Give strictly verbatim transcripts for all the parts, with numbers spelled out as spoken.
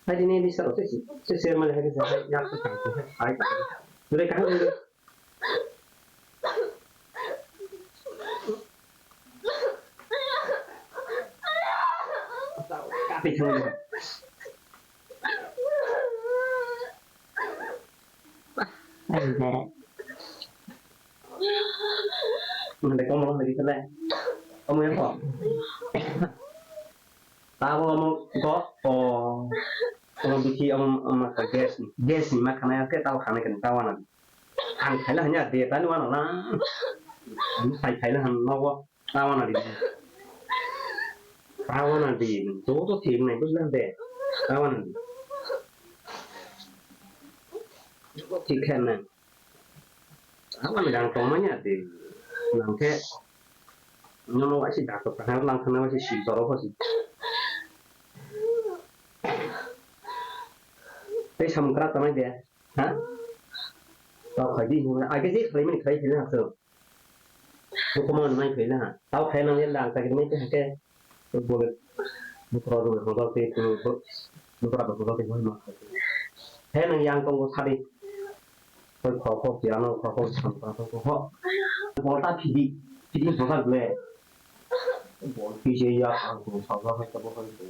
Hai di ni di saro se se se male hai di se hai yak se kang se hai. Dure kang dure. Kapi thang. Ai be. Mande komo lagi kele. Komo ya ko. Tabo amo go o amo bisi amo amo gas ni gas ni ma khana ya ke tabo khana ke tabo na. Ang khaila hanya de tani wana na. Ang khai khaila han nogo. Tawana di. Tawana di. Joto thik nai bujlang de. Tawana di. Joto thik khe nai. Tawana gang tongmani adi. Nang khe nono waisi doctor ta lang thana waisi sil toro phosi. Tei samung krak tanai de. Ha? Tao khai di hwnwi. Age je khlaimani khlai phila hwnkhe. Bukuman nai phila. Tao khai nang yela ang chakri mai hake. Bole. Bukra do hoda te ko. Bukra do hoda te hoi ma. He nang yang tong ko sadi. Hoi kho kho ti ano kho kho sam kho kho kho. Bol ta phidi. Phidi hoda ble. Bol phije ya ang ko sa ba hai ta bo hai ko.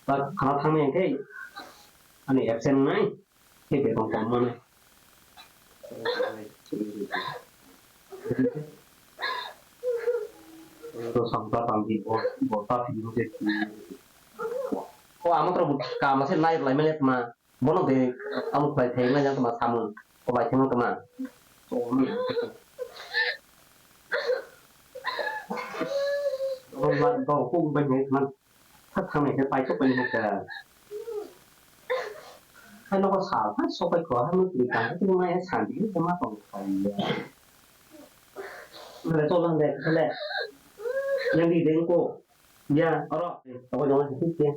Ta khana thang nai ke. Ani absent nai. Tei bebak tong mano. Ro samta tambi bo, bo ta phi mo je. Ko amo tro ka ma se nai lai mele ma. Bono de amo khlai thai nai jang ma samung. Ko bai thai ma. Ko ma. Ko ma do ko bai ma. Kha thangnai khe paithok bai nokha. Hai nokha sal ha sokai kho ha mutri kang khe maya sandi khe ma tong kha ya. Mane chol han de khale. Yang di deng ko. Ya, oro. Toko jong ha thik ya.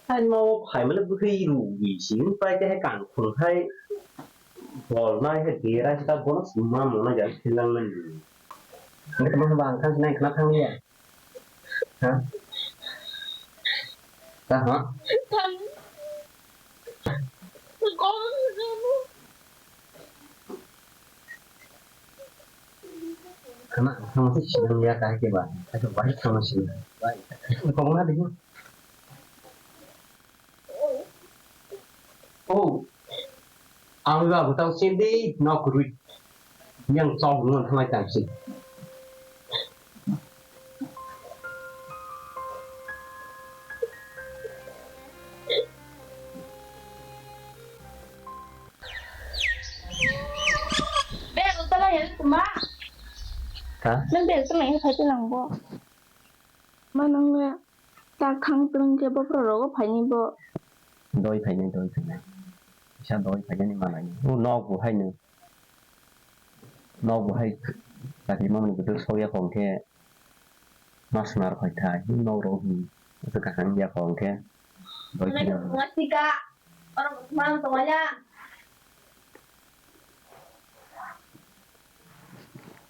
Hai ma o phai male bwkhwi rw wi sini pai khe hai kang khung hai bol nai hai dera hai ta bono sima mona jan philang nani. Nang khe ma ba ang thang nai khna thang ya. Ha? Ta ha? Khana, khana se sinang ya kahai ke ba. Kaisa bahai khana sinang. Bahai. Kobong na dikhu. Oh. Ang ba butang sindi nok rui. Yang chok ngon thangai tang si. Bel tala ya kuma. Ha? Nang bel tala ya phai lang bo. Ma nang ya ta khang tring ke bo pro rogo phai ni bo. Doi phai ni doi phai ni. Isa doi phai ni ma nai. O nok bo hai ni. Nok bo hai chakri mamani bwtwk sok ya kho hwnkhe ma swnar phai thai nok rok hi bwtwk kaham ya kho hwnkhe doi phai ya. Masika, oro bwtwk mang tongya.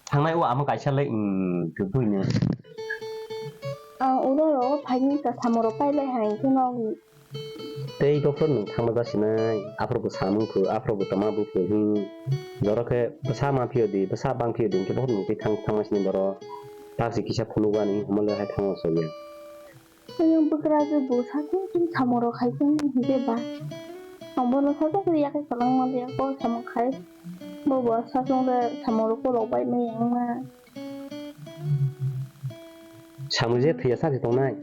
Thangnai o ama kaisa le, mm, kwbui ni. Ang oro rogo phai ni ta samung rok pai lai hai hwnkhe nok. Tei bophuru nwng thangma jasinai, aphuru bo samung phu, aphuru bo tongma buphu hwn. Joro khe bwsa ma phiyo di, bwsa bang phiyo di, hwnkhe bophuru nwng tei thang, thangma sini borok. Taksi kisa phunukgo ani, omo le hai thango soya. Ayang bwkra khe bo sakhe, tei samung rok khai khe hwnkhe ba. Ang bono sajak rw ya khe kwlwng ma le, bo samung khai. Bo bo sasong le samung rok kolok bai maya wngma. Samung je thwiya sa se tongnai.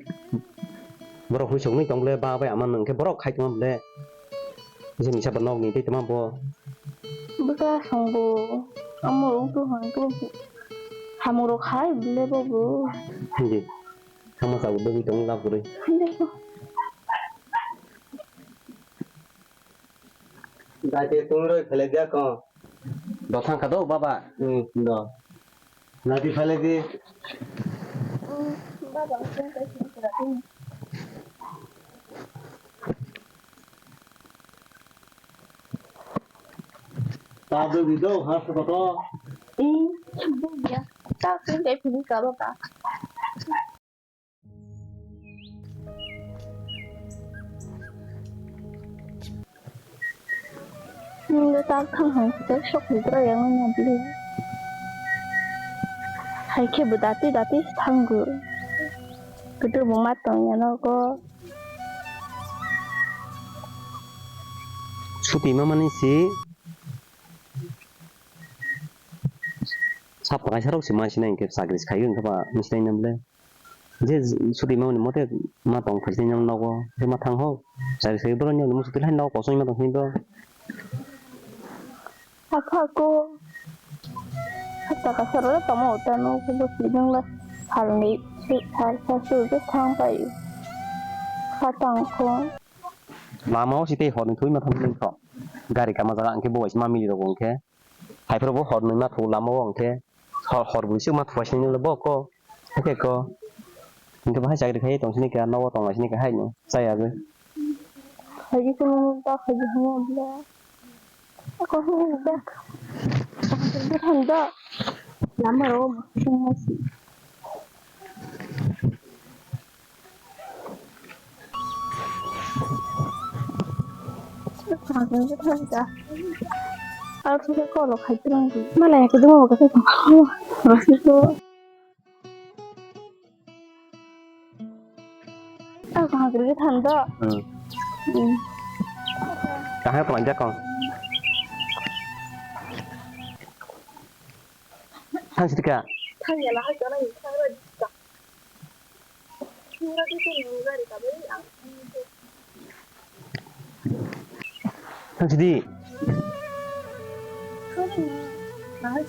Borok hwi songwi tong ble ba bai ama nang khe borok khai tongma ble. Je misa ba nok ni tei tongma bo. Bwkha song bo amo rok to hwn to samung rok khai ble bo bo. Hindi. Thangma sa bo dogwi tong lab gurui. Hindi ko. Dai te tung roi phele dia ko. Do thang kha do baba. Hmm, do. Nadi phale di. Ta do di do, ha, sa to. Ih, bugya. Tak, tak, tak, tak, tak. Nwng le tak thang hai khe sok ni bwrwi yang wngya bwlwi. Hai khe bo dati dati thango. Kwtwrbo ma tongya nogo. Suti mamani si. Sap kaisa rok se ma sinai hwnkhe chakri se khai hwnkhe ba misinai nam le. Je suti mamani mote ma tong phai sinai nam nogo. Je ma thang ho. Chakri se borok ni musuti lai nogo kosong ma tong sinai do. Sakha ko. Sap kaisa rok tamo utano ko bo sinai la. Salni sal sa su je thang pai. Khatang ko. Lama o si tei hor ni thwi ma thang thok. Gari kama jaga hwnkhe bo waisa ma mili rok hwnkhe. Haiphuru bo hor nwi ma thu lama o hwnkhe. Hor, hor bwswk ma thu waisa ni bo ko. Hwnkhe ko. Hwnkhe bahai chakri khai tong sini kha nogo tong lai sini kha hai no. Chaya bo. Hai khe chwng ta khai khe hwnwi bwle. Ako hwnwi bwle. Ako hwnwi bwle. Lama o bo chwng ma si. Malai ya kedua mau kasih tahu. Aku hampir kita hando. Hmm. Hmm. Kahar pelanja kong. Thang sini kha. Thang ya lah, jangan ini thang lagi. Thang sidi. Thanglai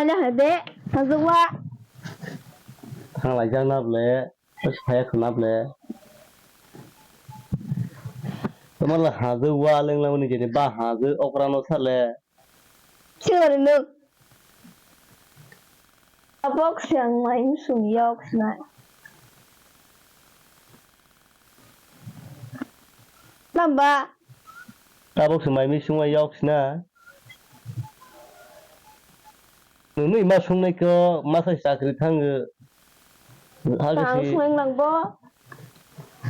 jakha de, sajwk wa. Thanglai jakna ble, phaya khwna ble. Tamo le hajwk wa lenglamani jeni ba hajwk okra no sale. Singori nuk. Tabok se ang mai misung yok sinai. Namba. Tabok se mai misung yok sina. Nungni ma sungnai ko masa chakri thango. Hagisi. Tang sungnai nang bo.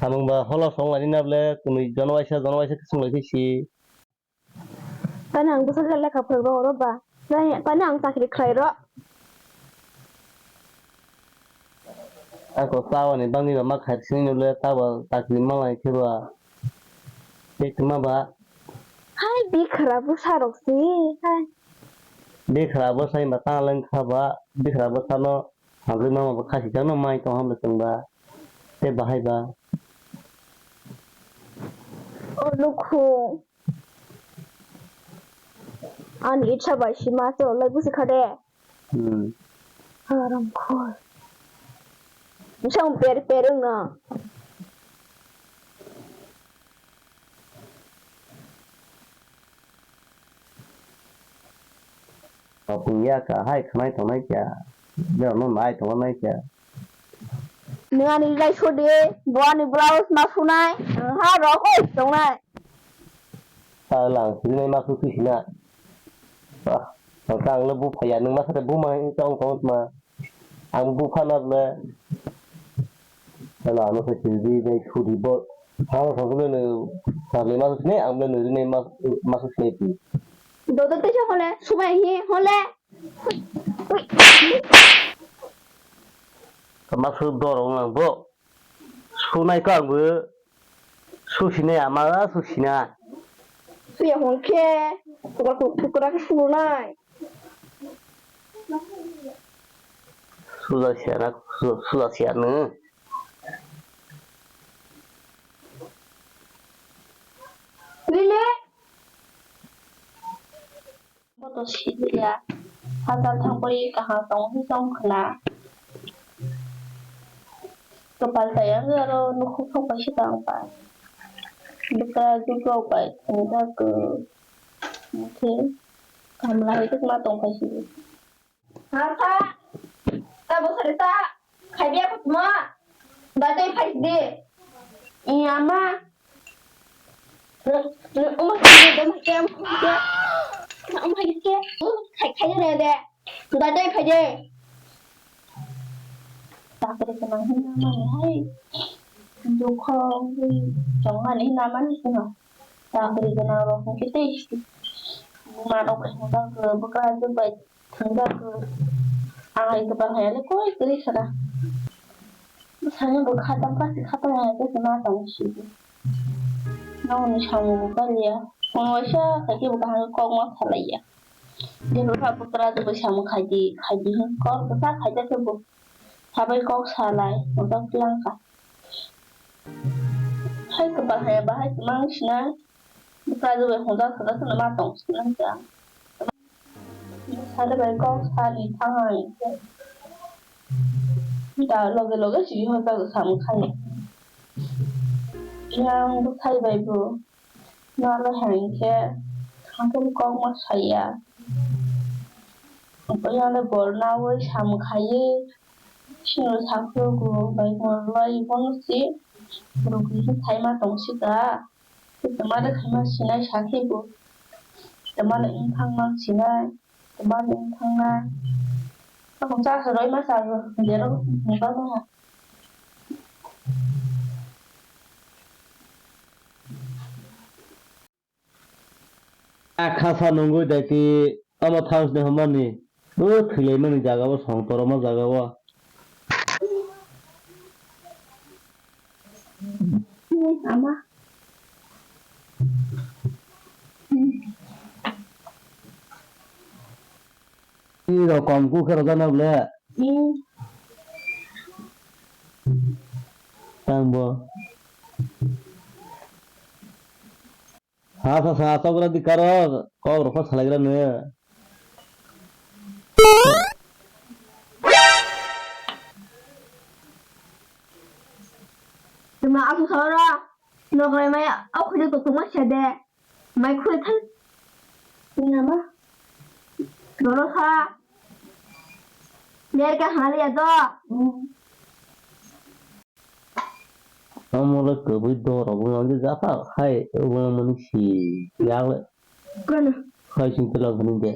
Samung ba hola songlani na ble kunui jono waisa jono waisa sunglai phisi. Tani ang bwsajak lekha phwrwk rw oro ba? Tani, tani ang chakri khlai rw. Ako chawani bangwi ba ma khair sini nule tabo chakri malai khe ba. Tei tuma ba? Hai, bikhra bwsa rok si, hai. Bikhra bwsa himba ta leng kha ba, bikhra bwsa no Hamjwk mama bo khasi jakno mai tong hamle chwng ba tei bahai ba. O nukhung. Ani itsa bai si ma chwlai busi kha de. Hmm. Aram khol. Bisang per per wng na. Topung ya kha hai khwnai tongnai kya, borokno nai tongna nai kya. Nwng ani jai sodi, bo ani blouse ma sunai, ha rok oi tongnai. Ta lang sinai ma su sina. Ah, ang le bu phaya nwng ma sa bu ma tong tong ma. Ang buphana ble. Hala ano se childi bai khudi bo. Ang sa ble no sa ble ma sine ang ble no rine ma ma sine pi. Dodo te sa hole, subai hi hole. Ma su dorong ang bo. Sunai ko ang bo. Su sine ama su sina. Suya hon khe. Tukra tukra ke sunai. Suja siya na, su-, suja siya nung. Lili. Boto sidiya. Hajar thangwi kaham tong hi tong khna. Kapal tayang aro nukhung thok bai si tang pa. Bwkra jugo bai thwngjak khe kamla hai khe ma tongphai sidi. Ha sa, ta bwsari ta, khaibiya kutma, da tei phai sidi. Iya ma. Uma khe, uma khe, uma khe, uma khe, khai khai re de. Ba dai phai de. Chakri gwnang hwnna mani hai. Dukho wngwi tongmani hwnna mani sino. Chakri gwnang rok hwnkhe tei buma rok bai hwnjak, bwkra juk bai thwngjak. Ang hai kwtal hai le koi kwrwi sana. Bwsani bo khatam kasi khatam hai khe ma tong sidi. Nokni samung bo paliya. Phone waisa khaikhe bo kaham khe kok ma salaiya. Jebra bwkra juk bai samung khaidi, khaidi hwn kok kwchak khaijak khe bo sabai kok salai, hwnjak langkha. Hai kwpal hai bahai kwmang sinai, bwkra juk bai hwnjak sajak kheno ma tong sinai khe ang. Sari bai kok sani thangai khe da loge loge sidi hwnjak samung khai. Yang bwsai bai bo. Nalo hai khe, hwnkhe kok ma saya. Yang le bor nawi samung khaiwi, sino sakhugo bai bor lai bono si, borok kisa sai ma tong sika. Tama le khaima sinai sakhe bo. Tama le wngthang ma sinai, tama le wngthang na. Tamo cha sa roi ma sa ro, jero wngthang na. A khasa nungwi daiti omo thangsni hwnmani, o thwilaimani jagao song toroma jagao. Ama. Iro kom kukhe rojana bole. Hmm. Tangbo. Sa, sa, sa, chokra di karo, kok rok kho salaigra nw. Tuma aku soro, nokrai maya, aku di kutung ma sede. Mai khule thang. Tini ama. Dolo sa. Ler ka hali ya do. Omo le kwbwi dorok wngya wngya japha hai wngmani si yagle. Kono. Hai sing tela bini de.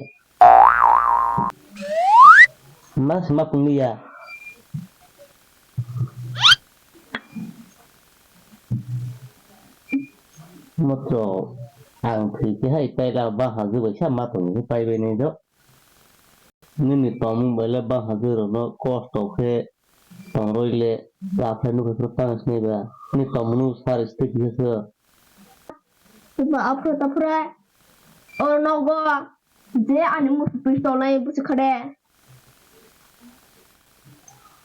Mas ma pungli ya. Motro ang thwi khe hai paila ba hajwi bai sa ma pungli pai bai nai do. Nini tongmung bai le ba hajwi rokno kosto khe tongroi le, aphai nukhai phuru tang sini ba. Nini tongmung no sar site kisa se. Ba aphuru taphuru o nogo je ani musu twi tolai busi khade.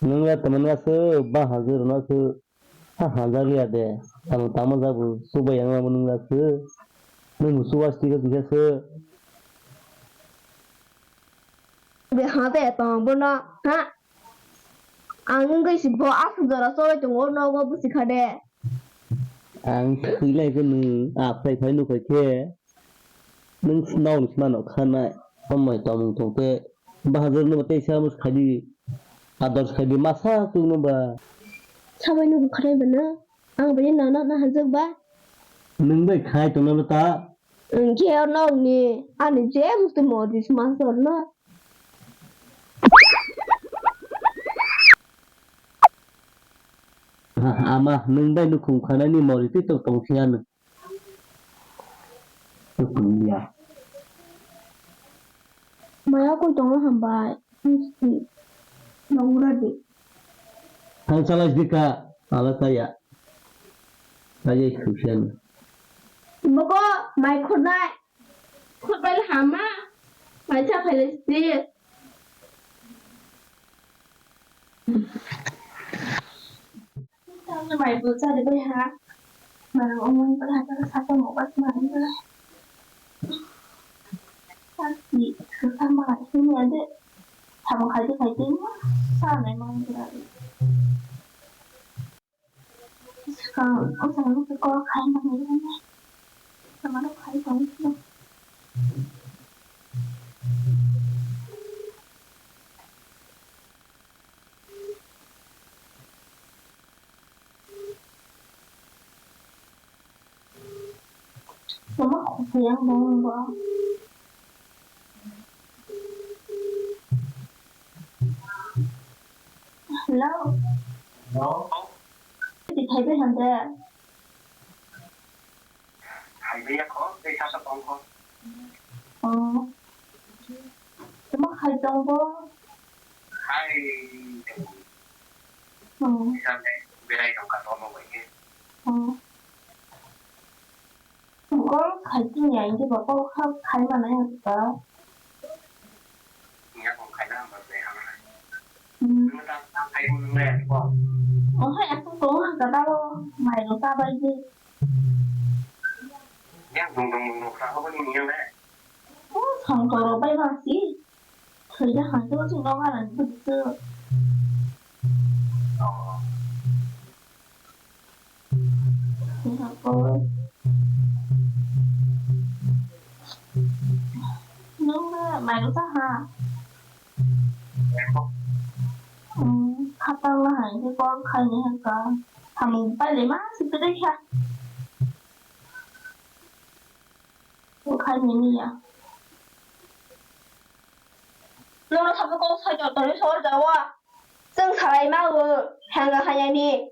Nwng le tongmani aswk ba hajwi rwna aswk. Ha, hamjak liya de. Tamo tamo jabu chubai yang nang nung jak se. Nung bo chuba sika sika se. Be ha de tong bono, ha? Ang wngwi si bo aswk jora choli tongo, nogo busi kha de. Ang thwi lai khe nung aphai phai nukhai khe. Nwng swnamwi swnamno khanai, omo hai tongmung tong tei bahajwk no tei sa mung khaidi, ador khaidi masa chwngno ba. Sabai no bwkhanai bwno, ang bini nana na hajwk ba. Nwng bai khai tongna ta. Nwng khe nokni ani je musti morji sma sorno. Ama nwng bai nukhung khanai ni morji tei tok tong phiya nwng. Tupung ya. Maya koi tongo hambai. Nongra di. Thang chalai dika ala taya. Taya khusian. Boko mai khurnai. Khurbai hama. Mai cha phai si. Tamo mai bo chari bai ha. Mara omon bai ha, tamo sapa mo bat mari bai. Sasi, sasa mai sini ade. Tamo khai khai ma sa nai mang bai. Sekarang, oh, saya lupa kalau kain pakai ini. Mano khai tong. Tama khopiyang bong bong. Hello. Hello. Di khai bai hande. Hai bai ya kho, tei sasa tong kho. Oh. Tama khai tong bo. Hai. Oh. Bisa deh, berai tong ka tono bai ke. Oh. Call khai tini ya, ini ba call kha-, khai mana ya kita? Iya, kok khai na hamba bai hamba. Hmm. Nang ta, ta khai mo nang ya ko. Oh, hai aku kong ha kata lo, mai lo ta bai je. Yang dong dong dong dong, apa ni yang deh? Oh, song toro bai ma si. Thwi da hai to chwng no gana ni bwswk. Nung na mairum ta ha. Hmm, khatang na hai ni call khai ni ha ka. Hamung pai le ma si te kha. Khai ni ni ya. Nono sabo kok sai to toni sor jawa. Chwng salai ma o hanga haya ni.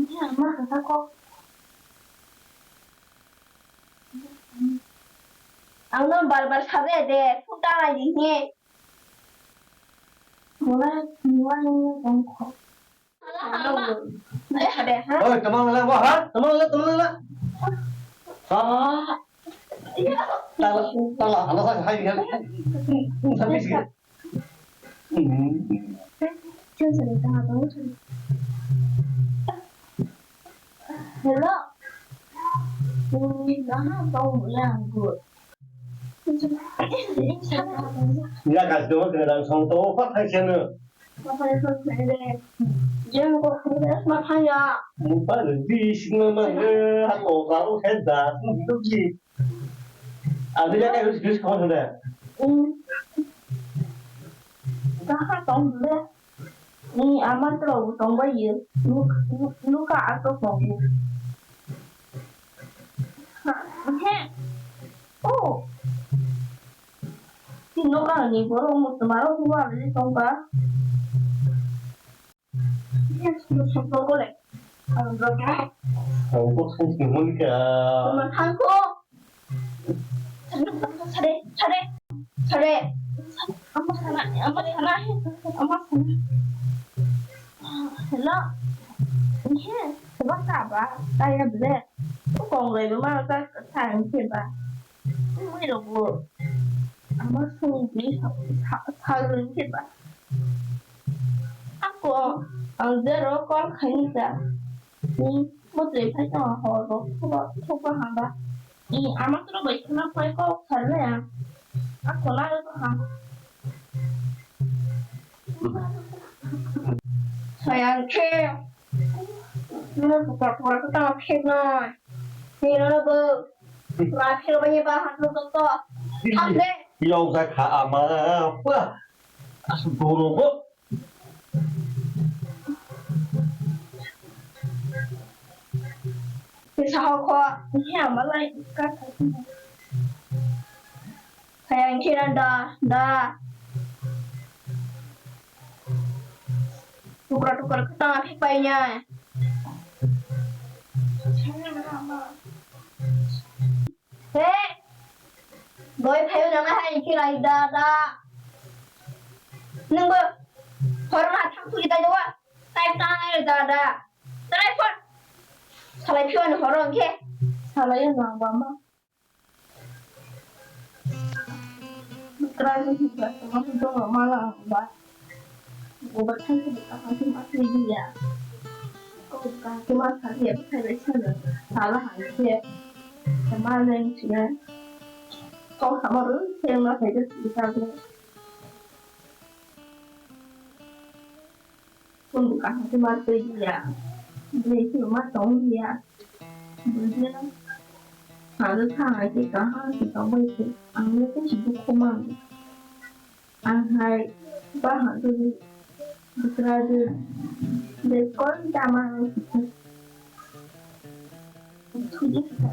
Ni ang ma kha kok. Ang no bar bar sabe de, thuk ta lai di ni. Mula ni wa ni kong kok. Oi, tamang la, wah, ha? Tamang la, tamang la. Ah. Tala, tala, ala sa hai, hai. Sampai sih. Hmm. Hello. Hmm, nah, tau yang good. Ya, gas dong, kena dang song to, apa thai sana? Apa yang kau kena? Jangan kau kena, apa ya? Muka lebih, semua mana, aku kau hebat, lebih. Ada ya, kayak harus, harus kau sudah. Hmm. Dah, kau sudah. Ni ama tro tong bai ye. Nuk, nuk, nuka ato tong. He. Oh. Ti nuka ni boro mo tmaro huwa le tong ba. Yes, no sokto kole. Ang kok sai se muni ka. Tuma thangko. Sare, sare, sare. Ama sana, ama sana, ama sana. Hello. Ihe, sebab apa? Saya beli. Kong bai ma ta ta ang ke ba. Mui ro bu. Ama sung bi sa sa sa ke ba. Ako ang zero call khaini ta. Ni mo tei phai tong ho ro thok thok ba hamba. Ni ama tro bai khna phai ko khar le ya. Ako na ro ha. Sayang khe. Mo ko ko ko ta khe no. Ni ro bo. Ra khe ro ba ni ba ha to to. Thak de. Yau sa kha ama. Wah. Asu doro bo. Kisa hokho, he amalai kha. Sayang khe da, da. Tukra tukra kha ta khe pai nya. He, boi phayo nang hai khe lai da da. Nwng bo hor ma thang thuli dai do wa. Tai ta nai da da. Tai phone. Salai phiyo ni horo khe. Salai nang ba ma. Try to keep that. Tama tu tu mala ba. Overtime tu bukan hati mati dia. Kau bukan hati mati dia, bukan biasa lah. Salah hal dia. Sama lain sih. Kau sama tu, saya nggak saya tu kita tu. Kau bukan hati mati dia. Dia itu rumah tong dia. Dia. Salo thangai tei kaham se tongbai se, ang le tei se dukhu man. Ang hai ba hantuni bwsra de, de kon tama ang se thudi sa.